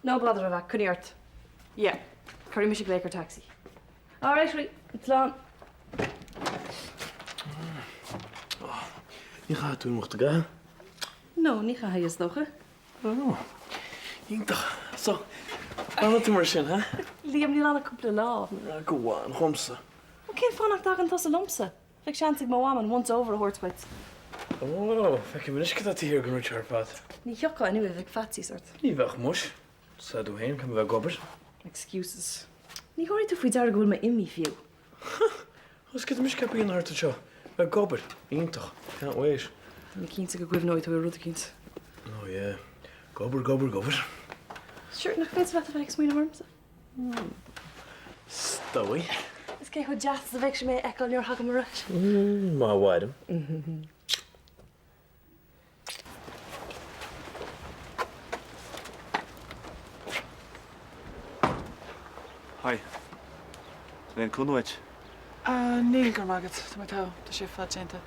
No bother a mhac, coinnigh ort. Yeah, cuirfidh mise glaoch ar taxi. Alright, right, slán. Ní chaithfidh tú imeacht, an gcaithfidh? No, ní chaithfidh, is dócha. Oh, iontach. So, fanfaidh tú mar sin, ha? Liam, níl ann ach cúpla lá. Go bhfan dhomsa. Ó, cén fáth nach dtagann tusa liomsa? Bheadh seans ag mo mham an once over a thabhairt dhuit. Ó, feicim anois cad atá taobh thiar den rud seo ar fad. Ní thiocfá anyway, bheadh faitíos ort. Ní bheadh muis. Sea tú féin, caithfidh mé bheith ag obair. Excuses. Ní thabharfaidh tú faoi deara go bhfuil mé imithe fiú. Huh! Agus cad tá mise ceaptha a dhéanamh thart anseo? Bheith ag obair. Iontach. Can't wait. Tá mé cinnte go gcuimhneoidh tú ar rud eicínt. Oh yeah. Ag obair, ag obair, ag obair. Sure, nach féidir leat a bheith ag smaoineamh ormsa? Is dóigh. Is cé chomh deas is a bheidh sé mé a fheiceáil nuair a thagaim ar ais. Má mhairim. Hi. An aon cúnamh uait? Níl, go raibh maith agat. Tá mé togha. Tá sé fad déanta.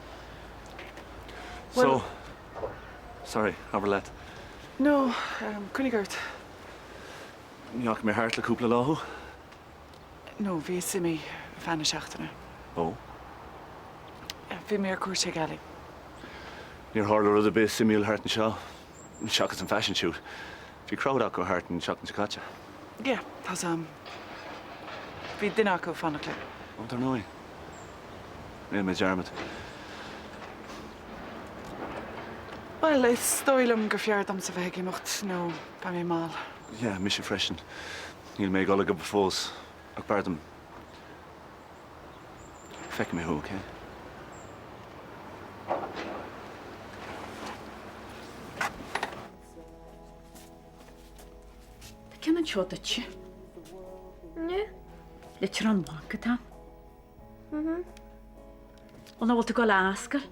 So, sorry, abair leat. No, coinnigh ort. Ní fhaca mé thart le cúpla lá thú. No, bhíos imithe ar feadh na seachtaine. Ó? Bhí mé ar cuairt ag Ali. Níor tharla rud ar bith suimiúil thart anseo, seachas an fashion shoot. Bhí crowd acu thart an tseachtain seo caite. Yeah, tá's a'm. Bhí duine acu ag fanacht linn. Ó, dar ndóigh. Rinne mé dearmad. Bhuel, is dóigh liom gur fearr domsa bheith ag imeacht nó beidh mé mall. Yeah, mise freisin. Níl mé ag dul ag obair fós, ach b'fhearr dom. Feicfidh mé thú, ok? Tá ceann anseo duitse. Yeah. Litir ón bhanc atá ann. Mhm. Bhuel, an bhfuil tú ag dul a oscailt?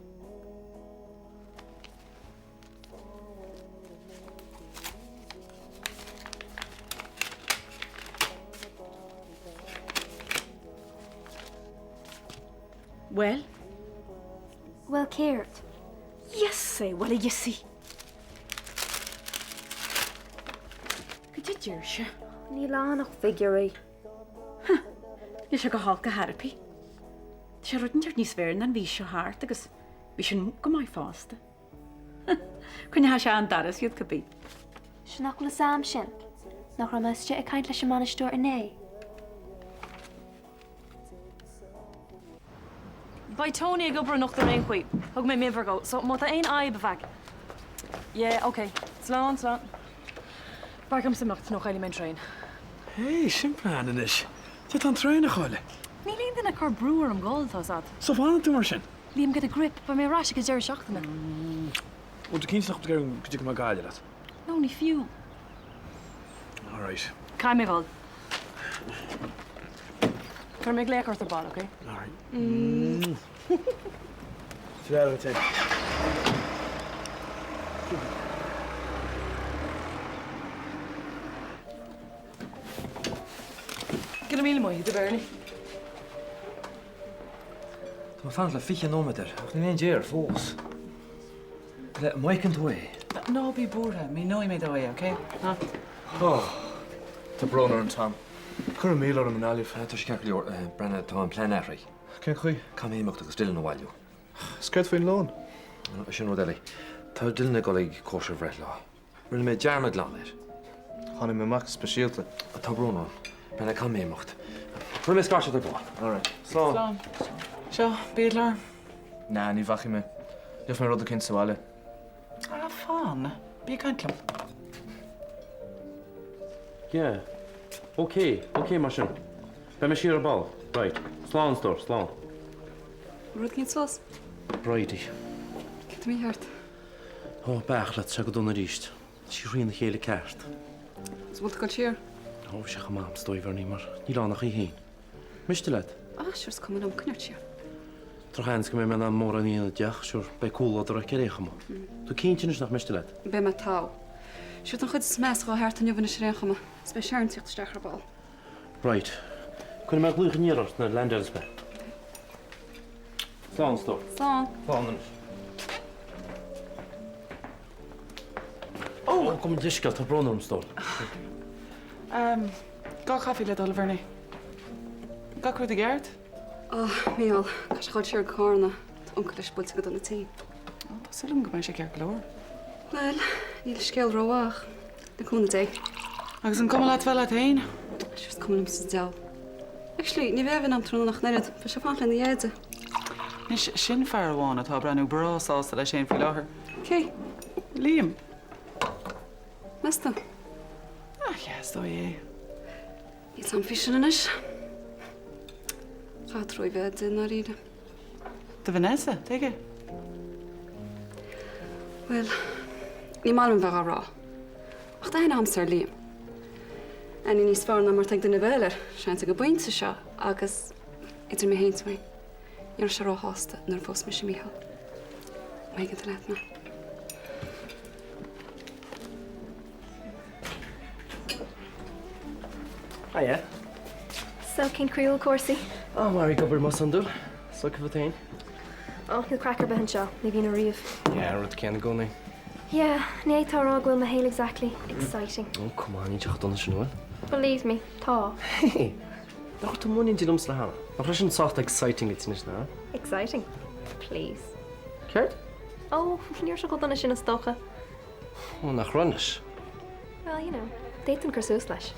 Bhuel? Bhuel, céard? Yes, bhfuil a fhios agat. Cad é deir sé? Níl ann ach figiúirí. Huh, níl sé go holc ar chor ar bith. Tá sé rud inteacht níos fearr ná an mhí seo thart agus bhí sin go maith fosta. Coinneoidh sé an doras iad cibé. Sea nach bhfuil fhios a'm sin. Nach raibh mé istigh ag caint leis an mbainisteoir inné? Beidh Tony ag obair anocht ar aon chaoi. Thug mé m'uimhir dhó, so má tá aon fhadhb, a mhac. Yeah, ok. Slán, slán. B'fhearr dhomsa imeacht nó caillfidh mé an traein. Hey, sin plean anois. D'fhéadfá an traein a chailleadh. Níl aon duine ag cur brú orm dhul, tá 's a'd. So fanann tú mar sin? Liam, get a grip, beidh mé ar ais ag an deireadh seachtaine. Bhfuil tú cinnte nach bhfuil tú ag iarraidh go dtiocfaidh mé go Gaillimh leat? No, ní fiú. Alright. Caithfidh mé dhul. Cuirfidh mé glaoch ort ar ball, ok? Alright. Slán duit. Go raibh míle maith agat, a Bernie. Tá mé ag fanacht le 20 nóiméad air ach níl aon dé air fós. Le, an bhfeiceann tú é? Ná bí buartha, míneoidh mé dó é, ok? Huh? Oh, tá brón orm, Tom. Cuireadh míol orm i nGaillimh. Tá sé ceart go leor. Breathnaigh, tá an plean athraithe. Cén chaoi? Caithfidh mé imeacht agus Dylan a bhailiú. Is céard faoin lón? Sin rud eile. Tá Dylan ag dul ag cóisir bhreithlá. Rinne mé dearmad glan air. Tháinig mé amach go speisialta. Tá brón orm. Breathnaigh, caithfidh mé imeacht. Cuirfidh mé scairteadh ar ball. All right. Slán. Slán. Seo, biachlár. Nah, ní bhacfaidh mé. Gheobhaidh mé rud eicínt sa bhaile. Ah, fan. Bí ag caint liom. Yeah. Ok, ok mar sin. Beidh mé siar ar ball. Right. Slán, a stór, slán. Rud eicínt suas? Bridie. Cad tá mícheart? Ó, beach leat, sé go dona arís. Tá sí thrína chéile ceart. Is bhfuil tú ag dul siar? Ó, bhí sé chomh maith a'm, is dóigh, Bhernie, mar níl ann ach í féin. Miste leat? Ah, sure, is cuma liom, coinnigh ort siar. Drochsheans go mbeidh mé in ann mórán a dhéanamh i dteach, sure, beidh comhluadar aici ar aon chuma. Tú cinnte anois nach miste leat? Beidh mé togha. Sure, tá an chuid is measa dhó thart inniu anois ar aon chuma. Is beidh Sharon ag tíocht isteach ar ball. Right. Cuirfidh mé glaoch aniar ort nuair a leaindeálas mé. Slán, a stór. Slán. Slán anois. Ó! Gabh mo leithscéal, tá brón orm, a stór. Gach caife le dul, a Bhernie. Gach rud i gceart? Ó, Mícheál, caithfidh sé a dhul siar go Carna. Tá uncail leis buailte go dona tinn. Ó, tá súil agam go mbeidh sé ceart go leor. Bhuel, níl an scéal rómhaith ach le cúnamh Dé. Agus an cuma leat bheith leat féin? Sure is cuma liomsa sa diabhal. Actually, ní bheidh Evan ann tráthnóna ach an oiread. Beidh sé ag fanacht lena dheaide. Anois, sin fear amháin atá ag breathnú breá sásta leis féin faoi láthair. Cé? Liam. Meas tú? Ah, yeah, is dóigh é. Níl 's a'm faoi sin anois. Chaithfeá trua a bheith di, i ndáiríre. Do Vanessa, tuige? Bhuel, ní maith liom bheith á rá. Ach tá aithne a'msa ar Liam. Aithne níos fearr ná mar atá ag duine ar bith eile air, seans ag an bpointe seo, agus idir mé féin 's tú féin, ní raibh sé róshásta nuair a phós mise Mícheál. Má thuigeann tú leat mé. Hiya. So, cén chaoi a bhfuil cúrsaí? Á, mar ag obair mar is iondúil. So cad fút féin? Ó, níl craic ar bith anseo, ní bhíonn ariamh. Yeah, an rud céanna i gcónaí. Yeah, ní fhéadfá a rá go bhfuil mo shaol exactly exciting. Oh, come on, níl sé chomh dona sin, an bhfuil? Believe me, tá. Hey! Nach raibh tú muinín di liomsa cheana? Nach raibh sin sách exciting duit anois, ná? Exciting? Please. Céard? Ó, ní raibh sé chomh dona sin is dócha. Ó, nach raibh anois? Well, you know, d'fhéadfainn cur suas leis.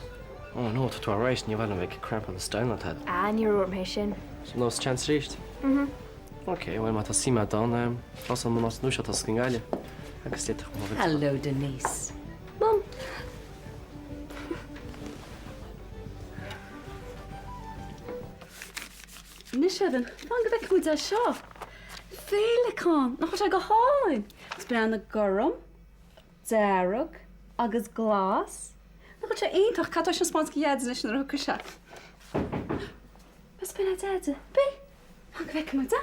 Oh no, tá tú alright, ní mhaith liom bheith ag crampáil the style ná tada. Ah, níor dhúirt mé sin. So now's the chance arís? Mhm. Ok, bhuel má tá suim agat ann, em, tá san mo nós nua seo tosaigh i nGaillimh. Agus d'fhéadfadh mo Hello, Denise. Mum! Anois, Evan, fan go bhfeicfidh muid é seo. Féileacán! Nach bhfuil sé go hálainn? Agus breathnaigh, gorm, dearg agus glas. Nach bhfuil sé iontach? Caithfidh tú é sin a 'spáint do Dheaid anois nuair a thiocfaidh sé. Is b'in é Deaide. B'é? Fan go bhfeicfidh muid é.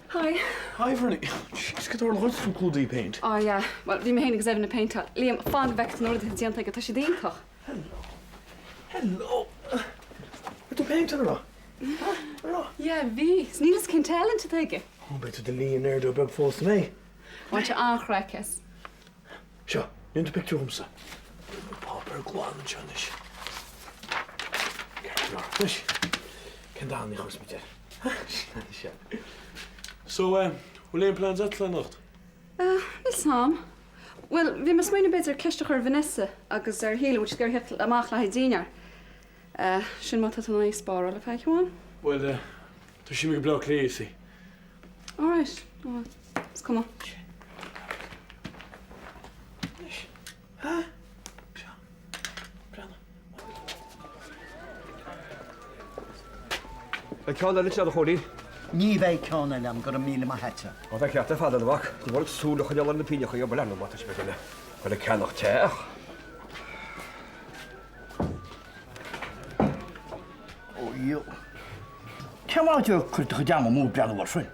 Hi. Hi Bernie. Jeez, cad a tharla dhuit tú clúdaithe i péint? Oh yeah, bhuel bhí mé féin agus Evan ag péinteáil. Liam, fan go bhfeicfidh tú na rudaí atá déanta aige, tá siad iontach. Hello. Hello. Raibh tú ag péinteáil an raibh? Huh? An raibh? Yeah, bhí. Is níl fhios cén talent atá aige. Oh, beidh tú i do luí in airde beag fós mé. Bhain sé an-chraic as. Seo, déan tú pictiúr dhomsa. Páipéar glan anseo anois. Ceart go leor. Anois, cén dath a chuirfeas muid air? Seo. So, eh, bhfuil aon plans agat le anocht? Eh, níl 's a'm. Bhuel, bhí mé ag smaoineamh b'fhéidir ceist a chur ar Vanessa agus ar Shíle, bhfuil siad ag iarraidh theacht amach le haghaidh dinnéar. Eh, sin má tá tú in ann spáráil ar feadh oíche amháin. Bhuel, eh, tá sí go Bleá Cliath, you see. All right, well, is cuma. Anois, ha? Seo, breathnaigh. Beidh ceann eile anseo, a Chóilín. Ní bheidh ceann eile agam, go raibh míle maith a't. Ó, tá ceart ar fad, a mhac. Ní mór duit súil a choinneáil ar na pingneacha, bhuel, ar ndóigh, má tá sibh ag dul ag ceannach teach. Ó, Dhia. Cén áit ar chuir do chuid ama amú ag breathnú air sin?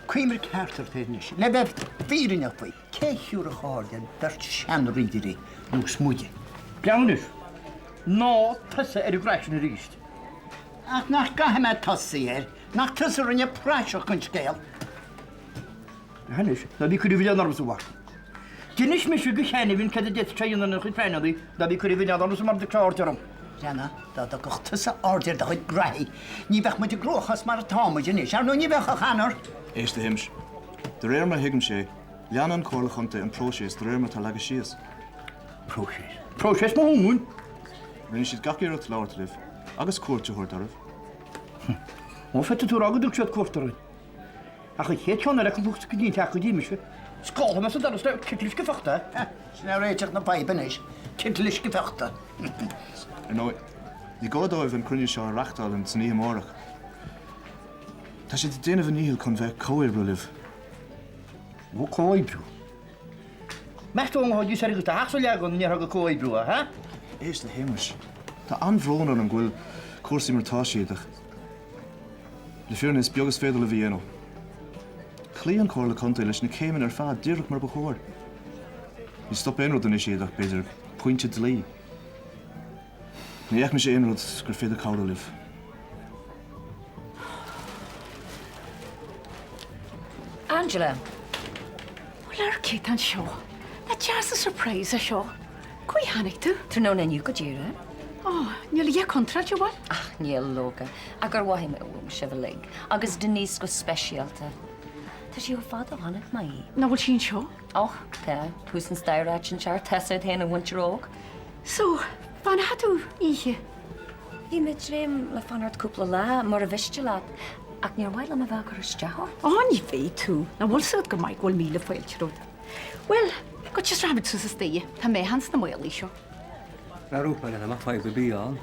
Cuimhnigh ceart ort air anois, le bheith fírinneach faoi, cé thiúrfadh aird ar bheirt seanrídirí nós muide? Breathnaigh anois. Ná tosaigh ar an gcraic sin arís. Ach nach gcaithfidh mé tosaí air? Nach tusa a rinne praiseach den scéal? Anois, ná bí ag cur an mhilleáin ormsa, a mhac. D'inis mise do Sheanbhinn céard a d'fhéadfadh sé a dhéanamh lena chuid pleananna, ná bí ag cur an mhilleáin ormsa mar a dtugtar aird orm. Breathnaigh, dá dtugfadh tusa aird ar do chuid graithí, ní bheadh muid i gcruachás mar atá muid anois. Ar ndóigh, ní bheadh ach Eanáir. Éist, a Shéamais. De réir mar a thuigimse é, leanann an Chomhairle Chontae an próiseas de réir mar atá leagtha síos. Próiseas? Próiseas mo thóin! Rinne siad gach iarracht labhairt libh agus cuairt a thabhairt oraibh. Ó, féadfaidh tú a rá go dtug siad cuairt orainn. Ach an chéad cheann eile acu go dtí an teach go dtí mise, scáthfaidh mé sa doras le citeal uisce fiuchta é. Sin é réiteach na faidhbe anois, citeal uisce fiuchta. Ar ndóigh, ní gá dóibh an cruinniú seo a reachtáil san oíche amárach. Tá siad ag déanamh a ndíchill chun bheith ag comhoibriú libh. Ó, comhoibriú. Meas tú an bhfaighidís airgead do theach sa leagan a ndéarfá gur comhoibriú é, ha? Éist le Shéamais. Tá an-bhrón orm go bhfuil cúrsaí mar atá siad ach. Le fírinne, is beag is féidir libh a dhéanamh. Chloígh an Chomhairle Contae leis na céimeanna ar fad díreach mar ba chóir. Ní stop aon rud anois iad ach, b'fhéidir, pointe dlí. Ní fheicimse aon rud gur féidir cabhrú libh. Angela! Bhuel, ar cé tá anseo? Nach deas an surprise é seo? Cá tháinig tú? Tráthnóna inniu go díreach. Ó, níl a dhath contráilte, an bhfuil? Ach níl, leoga. Ach gur mhothaigh mé uaim sibh uilig, agus Denise go speisialta. Tá sé chomh fada ó chonaic mé í. Nach bhfuil sí anseo? Och, tá. Thuas an staighre áit inteacht, tá siad féin a mhuintir óg. So, fanfaidh tú oíche? Bhí mé ag dréim le fanacht cúpla lá, mura mhiste leat, ach níor mhaith liom a bheith ag cur isteach ort. Ó, ní bheidh tú. Nach bhfuil 's agat go maith go bhfuil míle fáilte romhat. Bhuel, goitse is rachaimid suas an staighre. Tá meáchan sna málaí seo. Fadhb ar bith ann.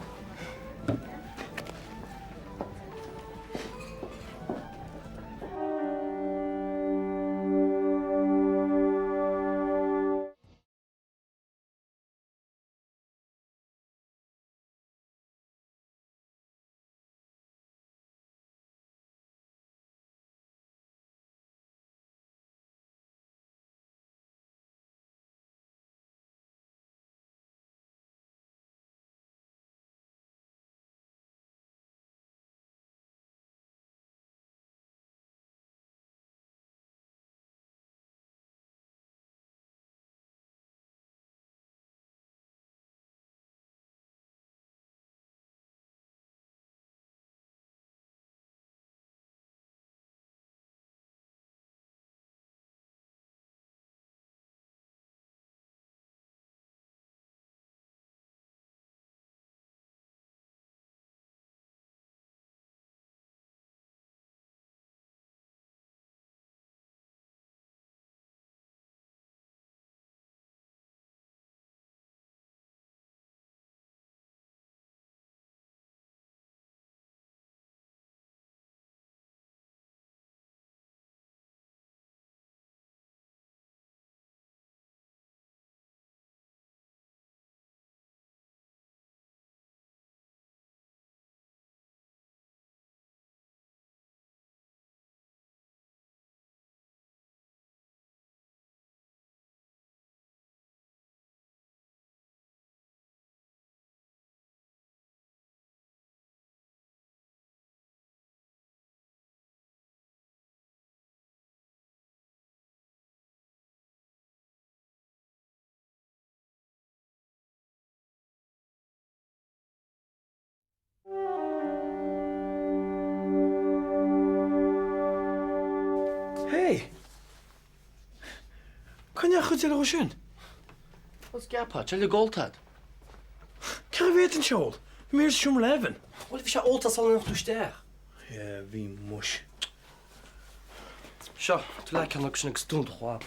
Hey! Cá ndeachaigh an chuid eile dhó sin? Bhuel, sceaptha, tuilleadh ólta agat. Cé mhéad an seol? Bhí mé ar seomra le Evan. Bhuel, bhí sé ólta sula ndeachaigh tú isteach. Yeah, bhí muis. Seo, tabhair leat ceann acu sin agus dún do chlab.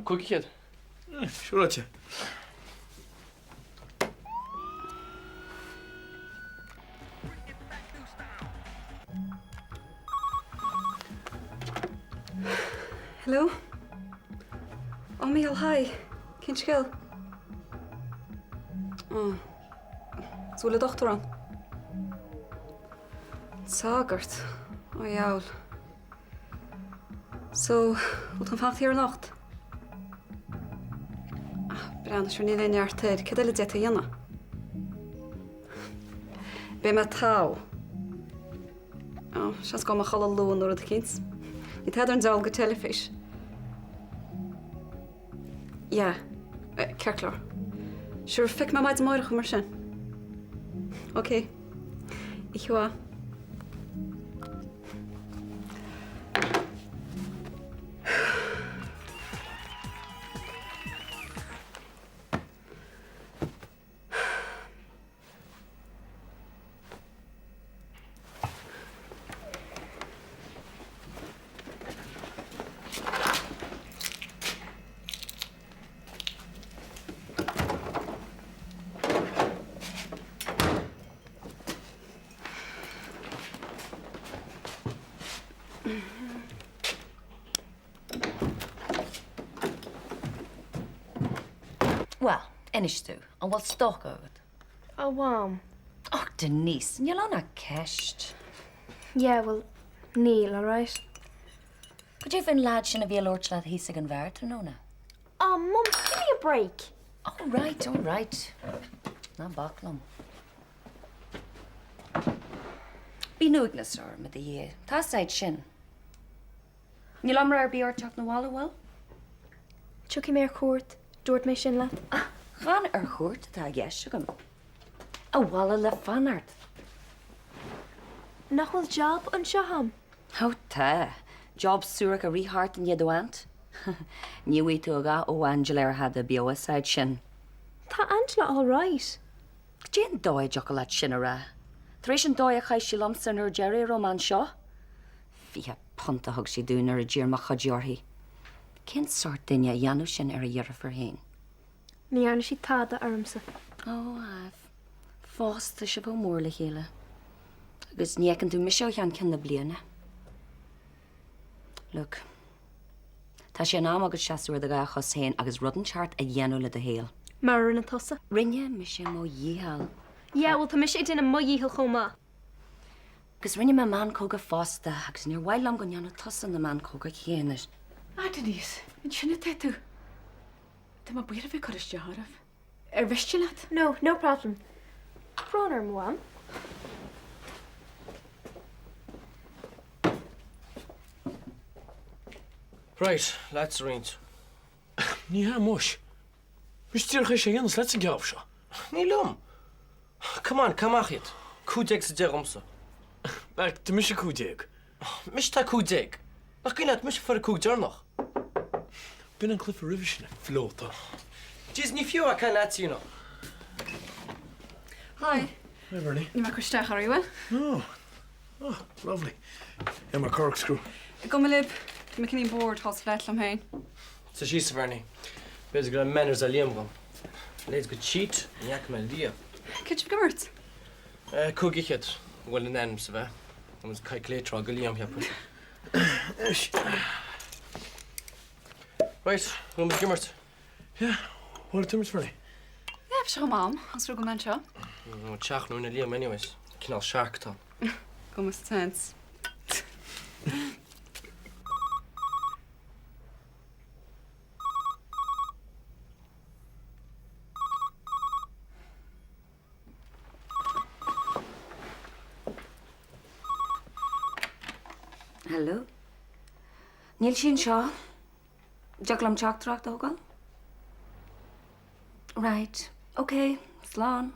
500. Siúráilte. Hello? Ó Mícheál, hi. Cén scéal? Ó. Is bhfuil an dochtúir ann? An sagart? Ó dheabhail. So, bhfuil tú ag fanacht thiar anocht? Ah, breathnaigh, sure níl aon neart air. Céard eile a d'fhéadfaí a dhéanamh? Beidh mé togha. Oh, seans go mbeidh mé a chodladh luath nó rud eicínt. Níl tada ar an diabhal go teilifís. Yeah, ceart go leor. Sure, feicfidh mé maidin amárach mar sin. Ok. Oíche mhaith. Bhuel, inis domh, an bhfuil stoc agat? A Mham. Och, Denise, níl ann ach ceist. Yeah, well, níl, alright? Cad é faoin leaid sin a bhí ag labhairt leat thíos ag an bheár tráthnóna? Oh, Mum, give me a break! Alright, alright. Ná bac liom. Bíonn uaigneas orm i do dhiaidh. Tá 'fhios a'd sin. Níl iomrá ar bith ort teacht 'na bhaile, bhfuil? Tiocfaidh mé ar cuairt. Dúirt mé sin leat. Chan ar chuairt atá i gceist agam. Abhaile le fanacht. Nach bhfuil job anseo a'm? Ó tá. Job suarach a rith thart i ndiaidh do aunt. Ní bhfaighidh tú a dhath ó Angela ar thada beo sa áit sin. Tá Angela all right. Cad é an dóigh a dtiocfadh leat sin a rá? Tar éis an dóigh a chaith sí liomsa an uair deiridh a raibh mé anseo? £20 a thug sí domh nuair a d'iarr mé cuidiú uirthi. Cén sórt duine a dhéanfadh sin ar a dheirfiúr féin? Ní dhearna sí tada ormsa. Ó, Ave. Fós, tá sibh chomh mór le chéile. Agus ní fheiceann tú mise ó cheann ceann na bliana. Look. Tá sé in am agat seasamh ar do dhá chos féin agus rud inteacht a dhéanamh le do shaol. Mar a rinne tusa. Rinne mise mo dhícheall. Yeah, bhuel tá mise ag déanamh mo dhícheall chomh maith. Agus rinne mé meancóga fosta agus níor mhaith liom go ndéanfadh tusa na meancóga céanna. Ah, Denise, ansin atá tú. Tá mé buíoch a bheith ag cur isteach oraibh. Ar mhiste leat? No, no problem. Brón orm, a Mham. Right, lads a roinnt. Ní hea muis. Mise díreach é sé a dhéanas leat an geábh seo. Ní liom. Come on, caith amach iad. 15 sa 10 dhomsa. Mac, tá mise 15. Mise atá 15. Nach cuimhin leat, mise a fuair an cúig deireanach. B'in an cluiche roimhe sin, a phleota. Jeez, ní fiú é caint leat, you know. Hi. Hi, Bernie. Níl mé ag cur isteach oraibh, an bhfuil? No. Oh, lovely. Here's my corkscrew. An cuma libh, tá mé cineál bored thall sa flat liom féin. Suigh síos, a Bhernie. B'fhéidir go raibh manners ar Liam agam. A leithéid de cheat, ní fhaca mé riamh. Cad sibh ag imirt? Cúig fhichead, bhuel in ainm is a bheith. Tá calculator go Liam, cheapfainn. Right, bhfuil muid ag imirt? Yeah, bhfuil tú imirt Bernie? Yeah, bhí sé chomh maith a'm, os rud go mbeinn seo. Nó teach nó ina Liam anyways. Cineál shark atá. Go sense. Hello? Níl sí anseo. Dtig liom teachtaireacht a thógáil? Right. Ok. Slán.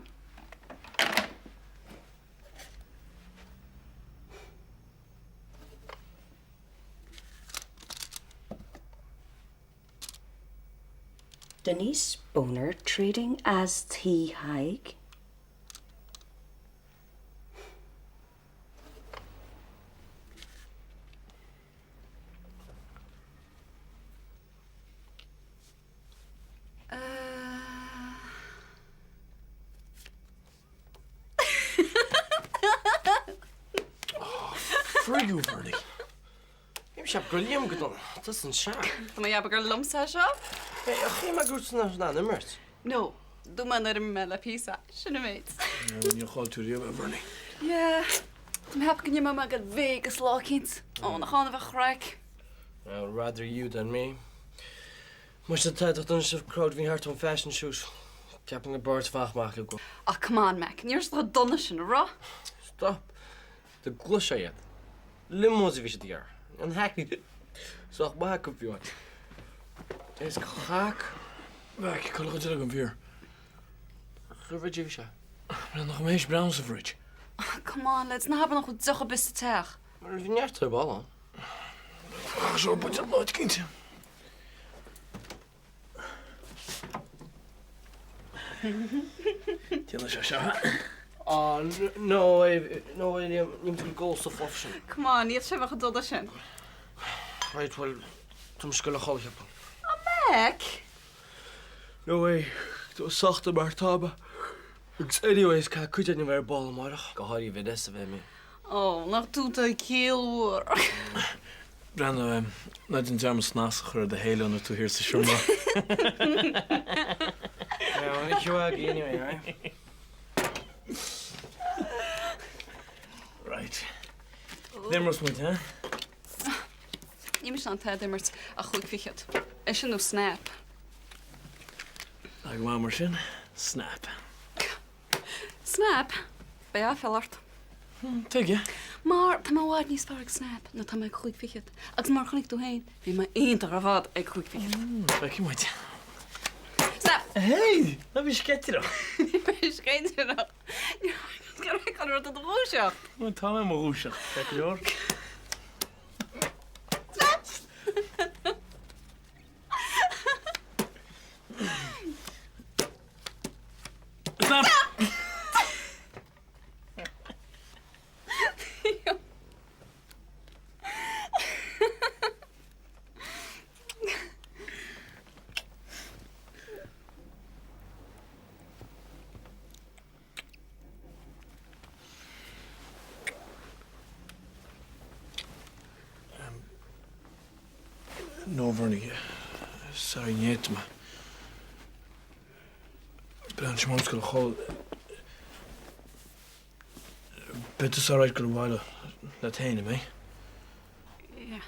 Denise Boner trading as Tí Thaidhg. Frig you, Bernie. Bhí mise ag ceapadh gur Liam go dona. Tusa an shark. Tá mé ag ceapadh gur liomsa é seo. Hey, ach shíl mé go raibh tú in ann imirt. No, dúirt mé nár imir mé le píosa. Sin an méid. Níor chaill tú riamh, a Bhernie. Yeah. Tá mé ag ceapadh go n-imeoidh mé go Vegas lá eicínt. Ó, nach ann a bheadh craic. Well, rather you than me. Muise tá do don sibh crowd bhí thart ón fashion shoot. Ceapaim gur b'fhearr fanacht amach le go. Ah, come on, Mac. Ní raibh siad chomh dona sin, an raibh? Stop. Do gcloisfeá iad. Limos a bhí siad ag iarraidh. An hackney sách maith acu fiú. Is cac. Mac, cá bhfuil an chuid eile den bheer. Sa fridge a bhí sé. Bhuel, nach mbeidh breann sa fridge? Ah, come on, lads, ná habair nach bhfuil deoch ar bith sa teach. Bhí neart ar ball ann. Ach, seo buidéal an áit cinnte. Déanann sé seo. Ah, no way, no way, Liam, níl tú ag gol sa fluff sin. Come on, níl sé bheith chomh dona sin. Right, well, tá mise ag goil a chodladh, cheapfainn. Ah, Mac! No way, tá sách mar tá mé. Agus anyways, caithfidh cuid againn a bheith ar ball amárach. Go háirithe Vanessa bheidh mé. Ó, nach tú atá ciallmhar. Breathnaigh, ná déan dearmad snas a chur ar do shéala nuair tú thiar sa seomra. Yeah, well, ní agaí anyway, right? Right. D'imreos muid, eh? Níl mise in ann tada a imirt ach chúig fichead. É sin nó Snap. Tá go maith mar sin. Snap. Snap? Beidh aiféala ort. Tuige? Mar tá mé i bhfad níos fearr ag Snap ná tá mé ag chúig fichead. Agus mar a chonaic tú féin, bhí mé iontach ar fad ag chúig fichead. Feicfidh muid. Snap! Hey! Ná bí sceitireach! Níl mé sceitireach. Ní raibh an rud i do dhúiseacht. Tá mé i mo dhúiseacht, ceart go leor. Snap! Snap! No, Bernie, sorry, ní fhéadfaidh mé. Beidh an scoil a chodladh. Beidh tusa alright dul abhaile leat féin, an mbeidh? Yeah.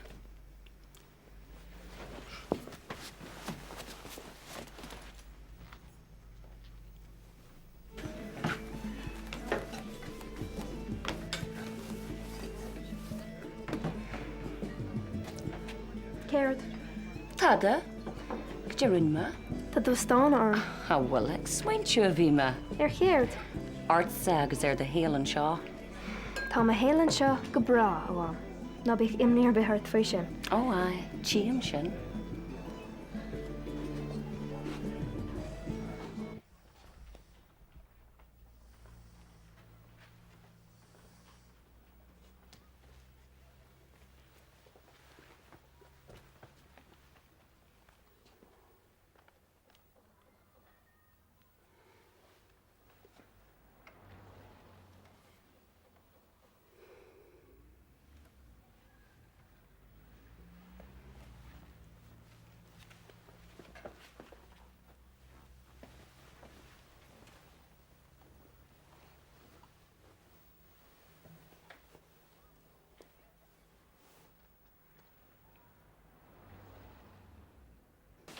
Céard? Tada. Cad é rinne mé? Tá tú ag stánadh orm. Á bhuel, ag smaointiú a bhí mé. Ar chéard? Ortsa agus ar do shaol anseo. Tá mo shaol anseo go breá, a Mham. Ná bíodh imní ar bith ort faoi sin. Ó aye, tchím sin.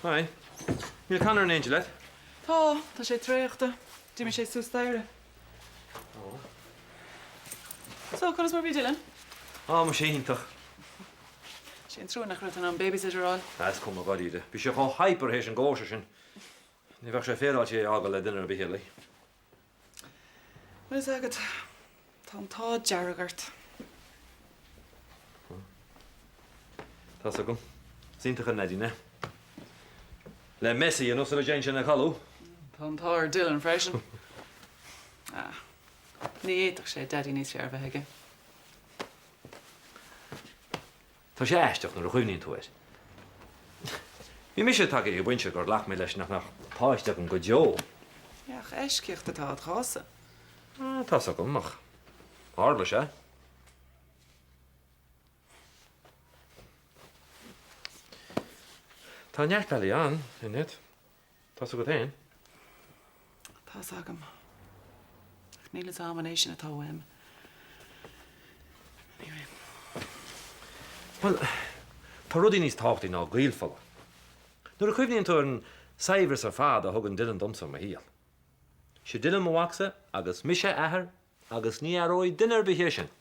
Hi. Níl Conor in éindí leat? Tá, tá sé traochta. D'imigh sé suas staighre. Ó. So, conas mar bhí Dylan? Á, muise iontach. Sé an trua nach raibh tú in ann babysitter a fháil. Ah, is cuma dháiríre. Bhí sé chomh hyper théis an gcóisir sin. Ní bheadh sé féaráilte é a fhágáil le duine ar bith eile. Bhfuil fhios agat, tá an t-ádh dearg ort. Tá's agam. Is iontach an leaidín é. Le mess a dhéanamh sula dtéann sé ina chodladh. Tá an t-ádh ar Dylan freisin. Ah, ní fhéadfadh sé daidí níos fearr a bheith aige. Tá sé aisteach nuair a chuimhníonn tú air. Bhí mise tagtha ag an bpointe gur ghlac mé leis nach mbeadh páiste agam go deo. Ach eisceacht atá id chás-sa. Tá's agam, ach tharla sé. Tá neart bealaí ann, Annette. Tá's agat féin. Tá's agam. Ach níl fhios a'm an é sin atá uaim. Anyway. Bhuel, tá rudaí níos tábhachtaí ná gaol fola. Nuair a chuimhníonn tú ar an saibhreas ar fad a thugann Dylan domsa i mo shaol. Sé Dylan mo mhacsa agus mise a athair agus ní athróidh duine ar bith é sin.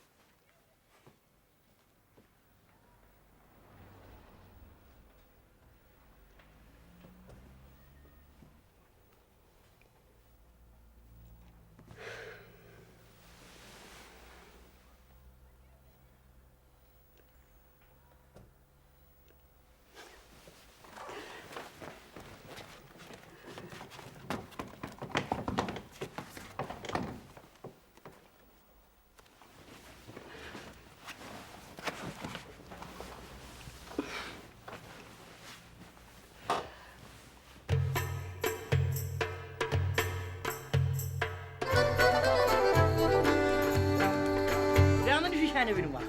Breathnaigh anois a Sheanamhain amach.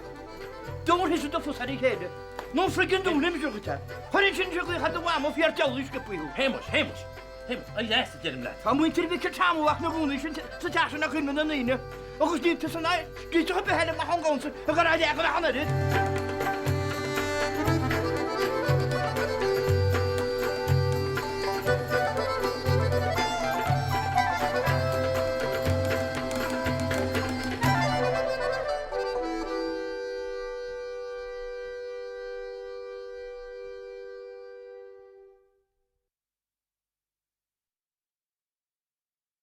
Dúnfaidh siad do phus ar a chéile. Nó friggin dúnfaidh mise dhuit é. Chuir sin sé gaoth thar do mhamó fiar deabhlaí sciobtha thú. Shéamuis, Shéamuis, Shéamuis, éirigh as a deirim leat. Tá muintir Mhic an tSeanmhach 'na gcónaí sin sa teach sin ag cuimhne na ndaoine. Agus níl tusa ná scríteach ar bith eile amach ón gcónsa ag rá leath go leath an oiread.